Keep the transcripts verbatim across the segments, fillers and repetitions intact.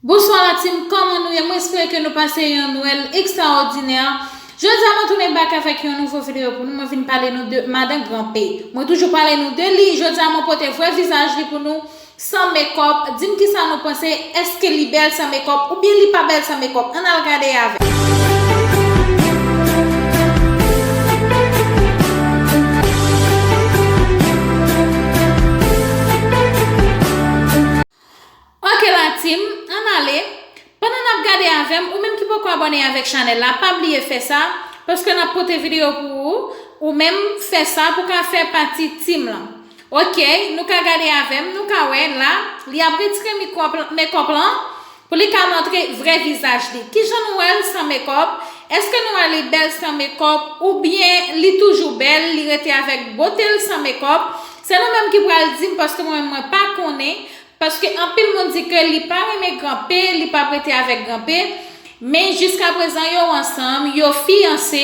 Bonswa la team, kòman nou ye? Mwen espere ke nou pase yon Nwèl ekstraòdinè. Jodi a mwen tounen back avèk yon nouvo videyo pou nou. Mwen vin pale nou de madan Gran P. Mwen toujou pale nou de li. Jodi a mwen pote vrè vizaj li pou nou, san mekòp. Di m kisa nou panse, èske li bèl san mekòp oubyen li pa bèl san mekòp? Ann al gade avè m. Ok la team, ann ale. Pandan n ap gade avè m, ou menm ki poko abòne avèk chanèl la, pa bliye fè sa, paske n ap pote videyo pou ou. Ou menm fè sa pou ka fè pati team lan. Ok, nou ka gade avè m, nou ka wè la, li ap retire mekòp lan pou li ka montre vrè vizaj li. Kijan nou wè l san mekòp? Èske nou wè li bèl san mekòp oubyen li toujou bèl, li rete avèk bote l san mekòp? Se nou menm ki pral di m, paske mwen menm mwen pa konnen. Paske anpil moun di ke li pa renmen Gran P, li p ap rete avèk Gran P, men jiskaprezan yo ansanm, yo fiyanse,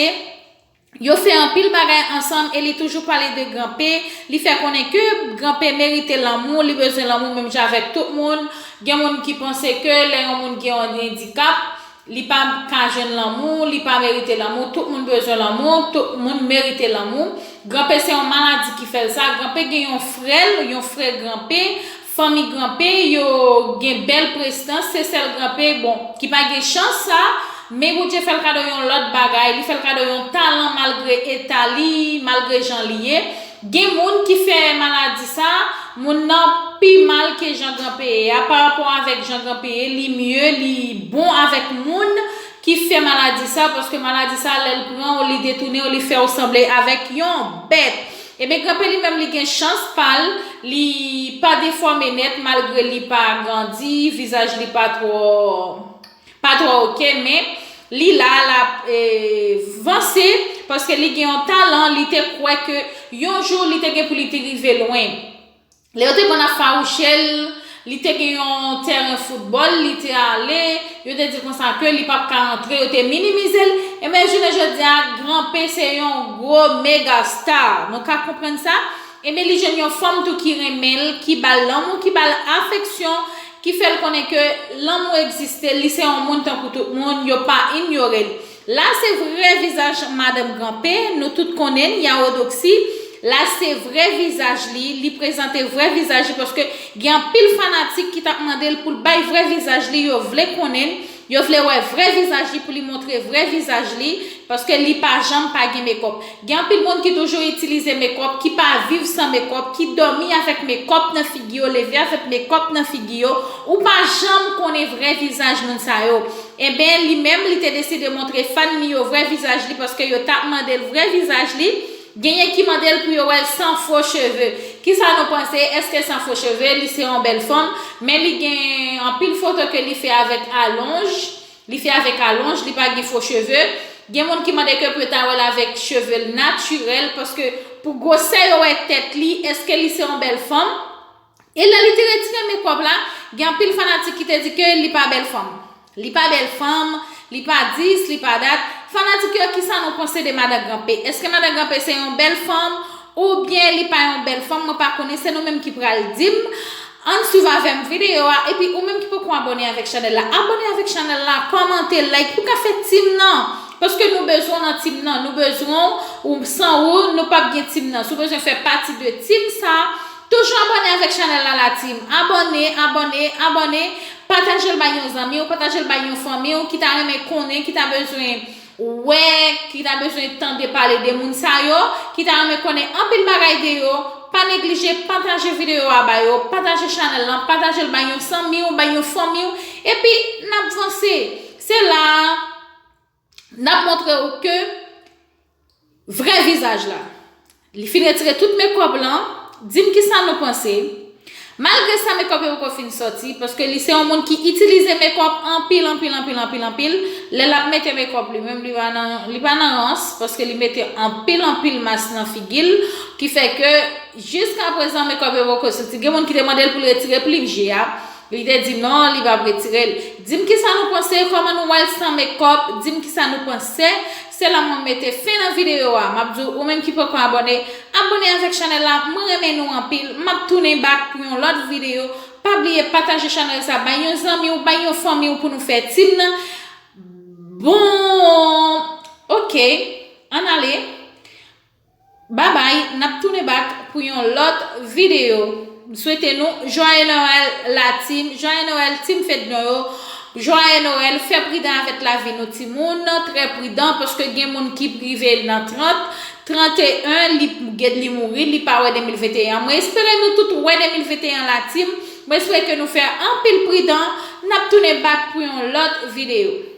yo fè anpil bagay ansanm e li toujou pale de Gran P, li fè konnen ke Gran P merite lanmou, li bezwen lanmou menm jan avèk tout moun. Gen moun ki panse ke lè yon moun gen yon andikap, li pa ka jwenn lanmou, li pa merite lanmou, tout moun bezwen lanmou, tout moun merite lanmou. Gran P se yon maladi ki fè l sa. Gran P gen yon frè l, yon frè Gran P, fanmi Gran P, yo gen bèl prestans, se sèl Gran P, bon, ki pa gen chans sa, men Bondye fè l kado yon lòt bagay, li fè l kado yon talan malgre eta li, malgre jan li ye. Gen moun ki fè maladi sa, moun nan pi mal ke jan Gran P ye a, parapò avèk jan Gran P ye, li mye, li bon avèk moun ki fè maladi sa, paske maladi sa, lè l pran w, li detounen w, li fè w sanble avèk yon bèt. Ebyen, Gran P li menm, li gen chans pa l, li pa defòme nèt, malgre li pa grandi, vizaj li pa twò, pa twò oke, men li la, l ap, e, vanse, paske li gen yon talan, li te kwè ke yon jou, li te gen pou li te rive lwen. Lè yo te konn ap fawouche l, li te gen yon tèren foutbòl, li te ale, yo te di konsa ke li p ap ka antre, yo te minimize l. Ebyen, jounen jodi a, Gran P se yon gwo mega star. Nou ka konprann sa? Ebyen, li jwenn yon fanm tou ki renmen l, ki ba l lanmou, ki ba l afeksyon, ki fè l konnen ke lanmou egziste, li se yon moun tankou tout moun, yo pa inyore l. La se vrè vizaj madanm Gran P, nou tout konnen l, Yawodoksi. La se vrè vizaj li, li prezante vrè vizaj li, paske gen anpil fanatik ki t ap mande l pou l bay vrè vizaj li, yo vle konnen l, yo vle wè vrè vizaj li, pou li montre vrè vizaj li, paske li pa janm pa gen mekòp. Gen anpil moun ki toujou itilize mekòp, ki pa viv san mekòp, ki dòmi avèk mekòp nan figi yo, leve avèk mekòp nan figi yo, ou pa janm konnen vrè vizaj moun sa yo. Enben, li menm, li te deside montre fan li yo vrè vizaj li, paske yo t ap mande l vrè vizaj li. Genyen ki mande l pou yo wè l san fo cheve. Kisa nou panse? Èske san fo cheve? Li se yon bèl fanm, men li gen anpil foto ke li fè avèk alonj. Li fè avèk alonj, li pa gen fo cheve. Gen moun ki mande ke pou yo ta wè l avèk cheve l natirèl, paske pou gwosè yo wè tèt li, èske li se yon bèl fanm? E lè li te retire mekòp la, gen anpil fanatik ki te di ke li pa bèl fanm. Li pa bèl fanm, li pa dis, li pa dat. Fanatik yo, kisa nou panse de madan Gran P? Èske madan Gran P se yon bèl fanm oubyen li pa yon bèl fanm? Mwen pa konnen, se nou menm ki pral di m. Ann swiv avè m videyo a, epi ou menm ki poko abòne avèk chanèl la, abòne avèk chanèl la, kòmante, like, pou ka fè team nan. Paske nou bezwen w nan team nan, nou bezwen w, ou, san ou, nou p ap gen team nan. Si w bezwen fè pati de team sa, toujou abòne avèk chanèl la, la team. Abòne, abòne, abòne. Pataje l bay yon zanmi w, pataje l bay yon fanmi w ki ta renmen konnen, ki ta bezwen wè, ki ta bezwen tande pale de moun sa yo, ki ta renmen konnen anpil bagay de yo. Pa neglije pataje videyo a ba yo, pataje chanèl lan, pataje l bay yon zanmi w, bay yon fanmi w, epi n ap vanse. Se la a, n ap montre w ke vrè vizaj la. Li fin retire tout mekòp lan, di m kisa nou panse. Malgre sa, mekòp yo poko fin sòti, paske li se yon moun ki itilize mekòp anpil, anpil, anpil, anpil, anpil. Lè l ap mete mekòp li menm, li pa nan, li pa nan rans, paske li mete anpil, anpil mas nan figi l, ki fè ke jiskaprezan mekòp yo poko sòti. Gen moun ki te mande l pou l retire plim je a, li te di non, li p ap retire l. Di m kisa nou panse, kòman nou wè l san mekòp, di m kisa nou panse. Se la mwen mete fen nan videyo a. M ap di w, ou menm ki poko abòne, abòne avèk chanèl la. Mwen renmen nou anpil. M ap tounen back pou yon lòt videyo. Pa bliye pataje chanèl sa, bay yon zanmi w, bay yon fanmi w pou nou fè team nan. Bon, ok, ann ale. Babay, n ap tounen back pou yon lòt videyo. M swete nou Joyeux Noël la team, Joyeux Noël team Fedno yo, Joyeux Noël, fè pridan avèk lavi nou timoun, trè pridan, paske gen moun ki rive nan trant, trant e en, li, li mouri, li pa wè de mil venteyen an. Mwen espere nou tout wè de mil venteyen an la team, mwen espere ke nou fè anpil pridan, n ap tounen back pou yon lòt videyo.